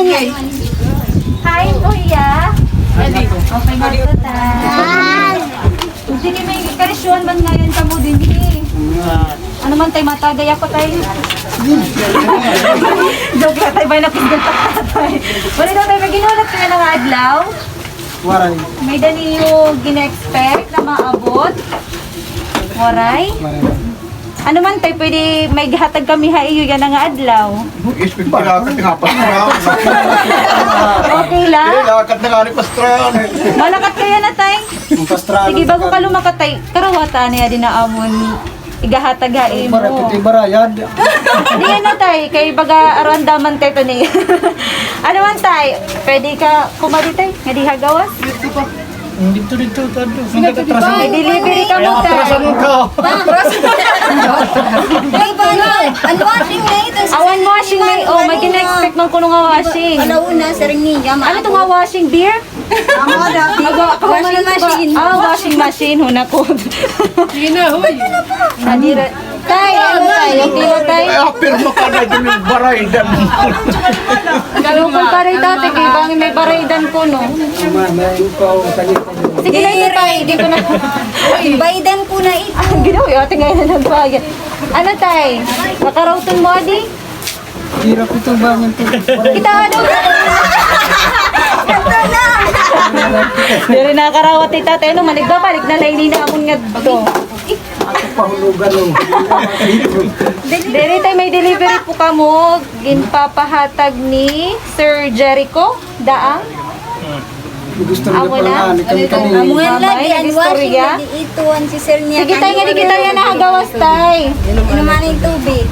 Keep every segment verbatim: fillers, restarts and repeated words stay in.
Hi, kuya. Okay na ito, tay. Sige, may karisyohan man ngayon kamo din, eh. Ano man, tay, matagay ako, tay. Joke lang, tay, bay, napigil pa, tay. Wala daw, tay, may ginulat kay nga adlaw. Waray. May-ada niyo gina-expect na maabot? Waray? Waray. Ano man, tay, pwede may hatag kami ha iyo yana nga adlaw. Expect ko na ka tinapos na. Okay lang? Eh, lakat na nga ni Pastrano. Malakat kaya na, tay. Sige, bago ka lumakat, tay, karawata niya din na amon igahatag ha imo. Para piti barayad. Di na, tay, kay baga arandaman, tay, to ni. Ano man, tay? Pwede ka pumadi, tay? Nga di ha gawas? Dito pa. Dito, dito, dito. May delivery ka mo, tay. Atrasan ka. Ay, ba, ano? Unwashing na ito. Awan washing na. Oh, may gina-expect man kuno nga washing. Alauna, sir, niya. Ano to nga washing, beer? Washing machine. Ah, washing machine, hunakod. Sige na, hoy. Nadira. Tay, ano, tay? Okay na, tay? Ay, apir mo ka na dun yung baraydan. Kalukon pa rin dati, kay bangin may baraydan kuno. Sige na ito, tay, di ko na. Baydan ko na ito. Ang ginawa, ate ngayon na nagbayad. Ano, tay? Makarawton mo, adi? Hirap ito, bangin ito. Kita daw. Diri nakarawat ni tatay, ano, manigbabalik na lang ini namon ngadto. Ako pahulugan, oh. Diri, tay, may delivery po kamo. Ginpapahatag ni Sir Jericho Daang. Gusto nila pala, ni kami kami. Amo nga lagi, an washing lagi ito, an si Sir niya. Sige, tay, nga di kita yana ha gawas, tay. Inuman ng tubig.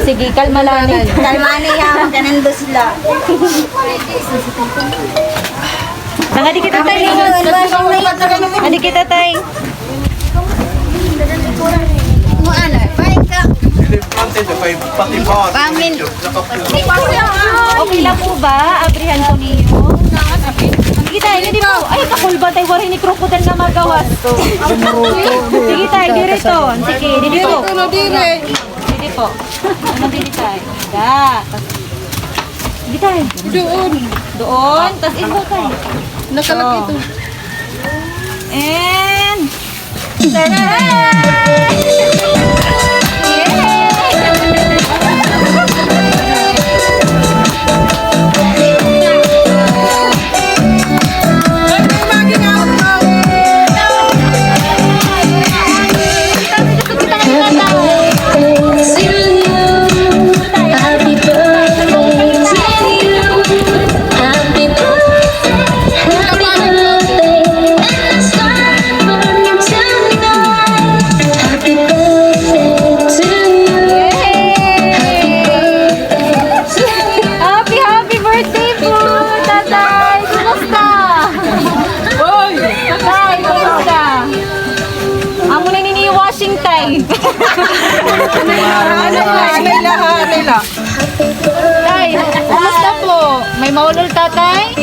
Sige, kalma lang. Kalma niya, kanang dusla. Nga di kita, tay. Nga di kita, tay. Mo, ano, balik ka. Pati ba? Pamin. Okay lang po ba? Abrihan ko niyo. Sige, tay, hindi po. Ay, kakulba, tay. Waray ni crocodile na magawas. Sige, tay, diri to. Sige, diri po. Diri po. Ano, diri, tay? Da. Sige, tay. Doon. Doon. Tas iba, tay. Nakalak ito. And Happy, happy birthday po, Tatay! Kumusta? Hoy! Tatay, kumusta? Amo na ini washing, tay. Ano la, ano la, ano la? Tay, kumusta po? May maulol, Tatay?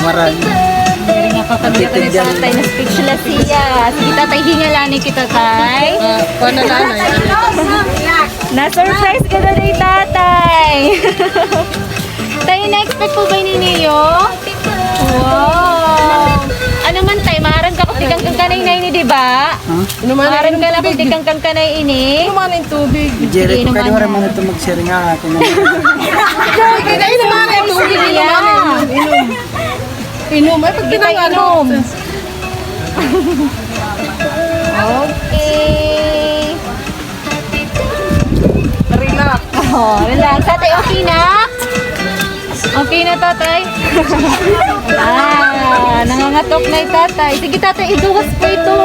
Maray. Diri nga kakagyakan ni Tatay, na-speechless hiya. Sige, Tatay, hingalan ni kita, Tay. Ah, panalangin. Na-surprise ka na ni Tatay. Tay, na-expect po ba ini niyo? Wow. Ano man, Tay, maaram ka kung tikang kang kanay na ini, di ba? Maaram ka na kung tikang kang kanay ini? Inuman ng tubig. Jerry, pwede mo naman ito mag-share nga ako naman. Pwede, inuman ng tubig. Inuman, inom. Inom. Ay, pag kita, inom. Okay. Relax. Oh, relax. Tatay, okay na? Okay na, Tatay? Ah, nangangatok na yung Tatay. Sige, Tatay, igawas po ito.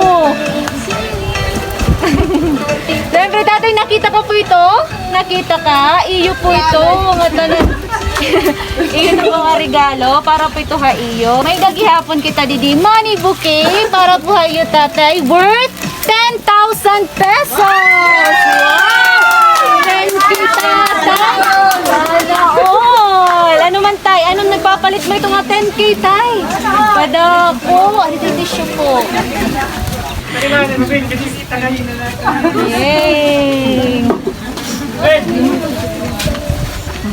Siyempre, Tatay, nakita ko po ito. Nakita ka? Iyo po ito. Nga tanan. Iyo na po nga regalo. Para po ito ha iyo. May-ada gihapon kita didi money bouquet. Para po ha iyo, Tatay. Worth Ten thousand pesos! Wow! Thank you, Tatay! Sana all! Ano man, Tay? Anong nagpapalit mo ito nga ten K, Tay? Padako! Ano ito, tissue po? Yay!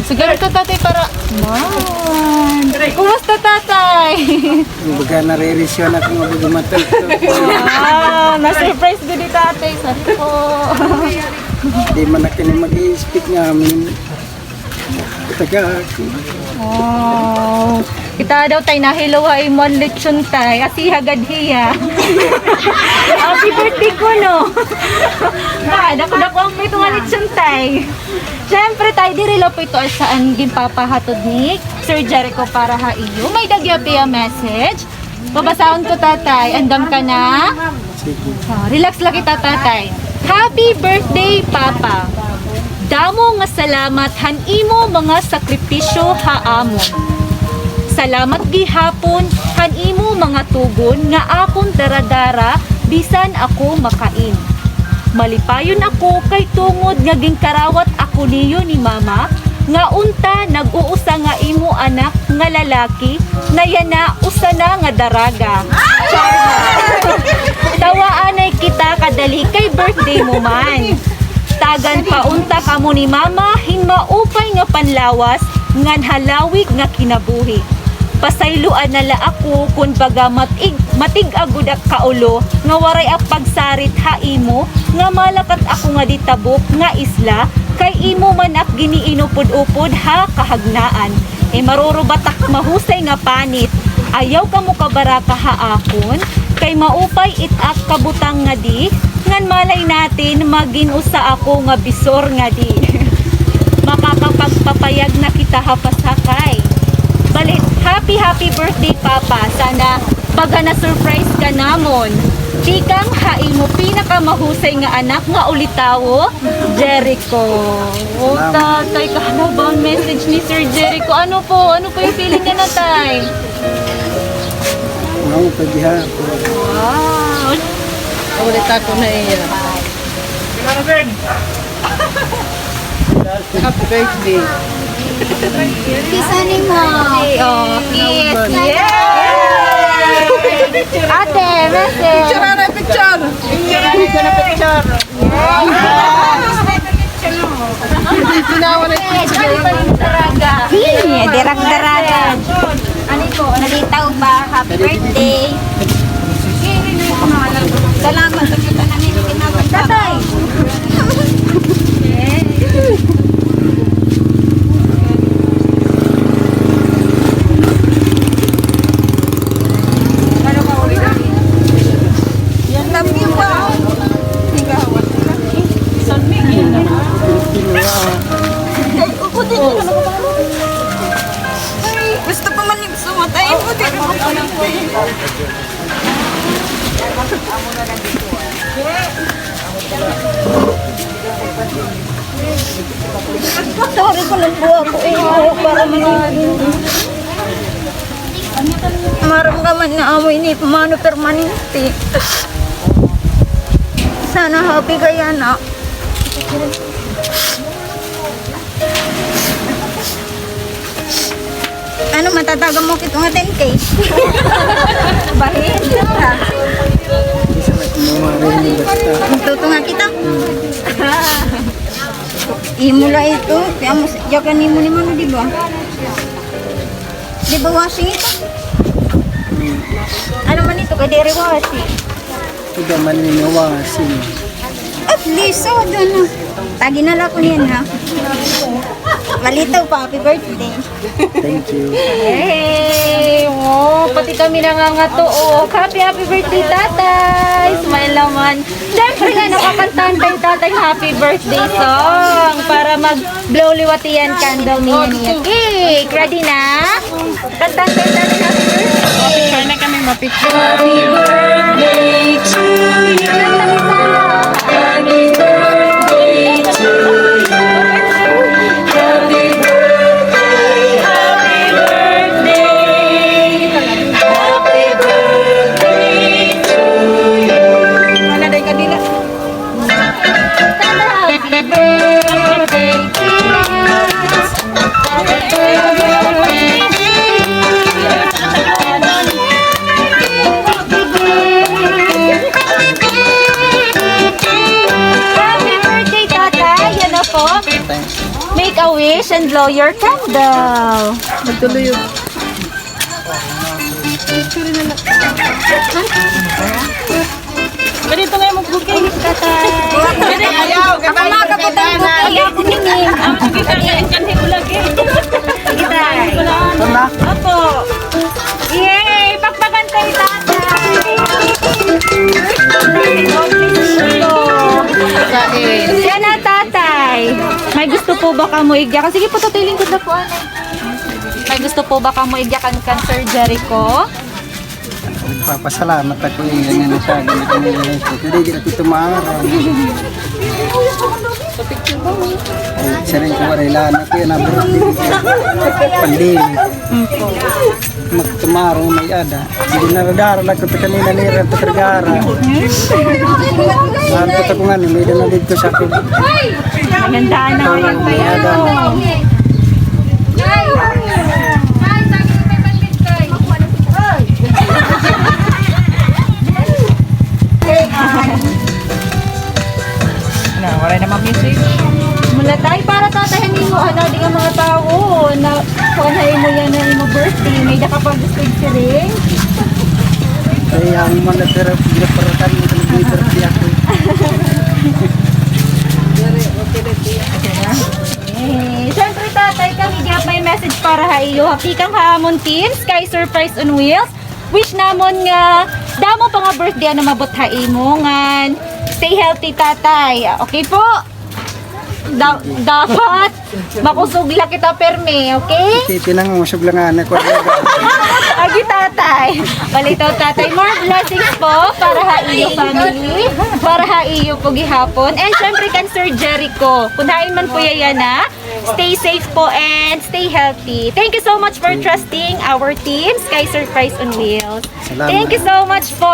Siguro ka, tatay, para man. Kumusta, tatay? Baga nare-reassure na ako nga baga matalto. Ah, na-surprise gud hi tatay. Sorry po. Di man na kini mag-i-expect nga amin. Taga ako. Oh. Kita daw, tay, nahilaw ha imo an lechon, tay. Asiha gad hiya. Happy birthday kuno. Ah, dako-dako an ito nga lechon, tay. Siyempre, tay, diri la po ito asaan ginpapahatod ni Sir Jericho para ha iyo. May-ada gihap hiya message. Babasahon ko, tatay. Andam ka na? Sige. Oh, relax la kita, tatay. Happy birthday, Papa. Damo nga salamat han imo mga sakripisyo ha amon. Salamat gihapon han imo mga tugon nga akon dara-dara bisan ako makain. Malipayon ako kay tungod nga ginkarawat ako niyo ni Mama, nga unta nag-uusa nga imo anak nga lalaki, na yana usa na nga daraga. Char. Tawa anay kita kadali kay birthday mo man. Tagan pa unta kamo ni Mama hin maupay nga panlawas ngan halawig nga kinabuhi. Pasayloa na la ako kon baga matig-, matig-a gud ak kaulo nga waray ak pagsarit ha imo nga malakat ako ngadi tabok nga isla kay imo man ak giniinupod-upod ha kahagnaan. E, marurubat ak mahusay nga panit. Ayaw kamo kabaraka ha akon kay maupay it ak kabutang ngadi ngan malay natin magin usa ako nga bisor ngadi. Makakapagpapayag na kita ha pasakay. Bali, happy, happy birthday, Papa. Sana baga na-surprise ka namon. Tikang ha imo pinakamahusay nga anak nga ulitawo, Jericho. O, tatay, kahan ba an message ni Sir Jericho? Ano po? Ano po yung feeling niya na, tay? Ano, pagihapon. Wow. Ulit ako na iya. Happy birthday. Kisa ni mo. Oh, yes, yes. Ate, message. Picture na, picture. Picture na, picture. Yes. Ginawa na yung picture. Sige, dirak-daraga. Ano po? Nalitaw ba? Happy birthday. Salamat sa kita na nila kinakanta. Tatay! Yan lang yung ba? Higawan. San Miguel. Ay, uko din. Gusto pa man yung sumatay. Uko din. Sorry ko, nagbuha ko, eh, para maningin. Maramdaman na amo ini, mano permanente. Sana happy kaya na. Ano, matatagan mo kito nga ten K? Bahin. Isa na kumuha rin yung basta. Magtutunga kita. Imo la ito. Kaya mo, yakan imo ni Mano, di ba? Di ba washing ito? Ano man ito? Kay diri washing. Ito man yung washing. At least, oh, doon na. Tagi na lang ko niyan, ha? Malitaw pa, happy birthday. Thank you. Yay! Oh, pati kami nangangatuok. Happy, happy birthday, Tatay! Smile naman. Siyempre nga, nakakantahan tayo, Tatay, happy birthday song para mag-blow liwat iyan candle niya niya. Cake! Ready na? Kantahan tayo, Tatay, happy birthday. Picture na kami, mapicture. Happy birthday to you. Happy birthday to you. Happy birthday, happy birthday, happy birthday to you. Ano, day, kadila? Happy birthday to you. Fish and blow your candle. Magtuloy yun. Ganito nga yung booking. Ayaw, ako mga kapatang booking. Ako nini. Ang booking ka rin, kanhi ko lagi. Sige, tay. Ito na. Opo. Yay! Pakpakan tayo, tatay. Yan na, tatay. May gusto po ba kamo igyakan? Sige po, tatay, lingkod na po, anay. May gusto po ba kamo igyakan kan Sir Jericho? Nagpapasalamat ako, eh, nga nasabi na kami ng gusto. Pero di ako tumara. Ay, siring ko, wala na ko yan, abroad. Pandemic. Magtumaro may ada. Hindi na nadara na ko ito kanina nira, ito kargara. Mahal ko ito kung ano, may dala dito sa ako. Maganda na. May ada. Na, wala na ma-message. Mula tayo para tatahan nimo, ano, di nga mga tao, na, kung ano imo yana, imo birthday, may da ka pa gusto siring? Kaya ang mga tira, tira para tayo, may birthday ako. Eh, syempre, tatay, kami gihap may message para ha iyo. Tikang ha amon teams, kay Surprise on Wheels. Wish namon nga damo pa nga birthday an umabot ha imo, ngan stay healthy, tatay. Okay po? Da-, dapat makusog la kita permi, okay? Iti pinangumusog la nga anak ko. Agi, tatay. Palitaw, tatay. More blessings po para ha iyo family, para ha iyo po gihapon. And syempre kan Sir Jericho. Kun hain man po yana, stay safe po and stay healthy. Thank you so much for trusting our teams kay Surprise on Wheels. Salamat. Thank you so much po.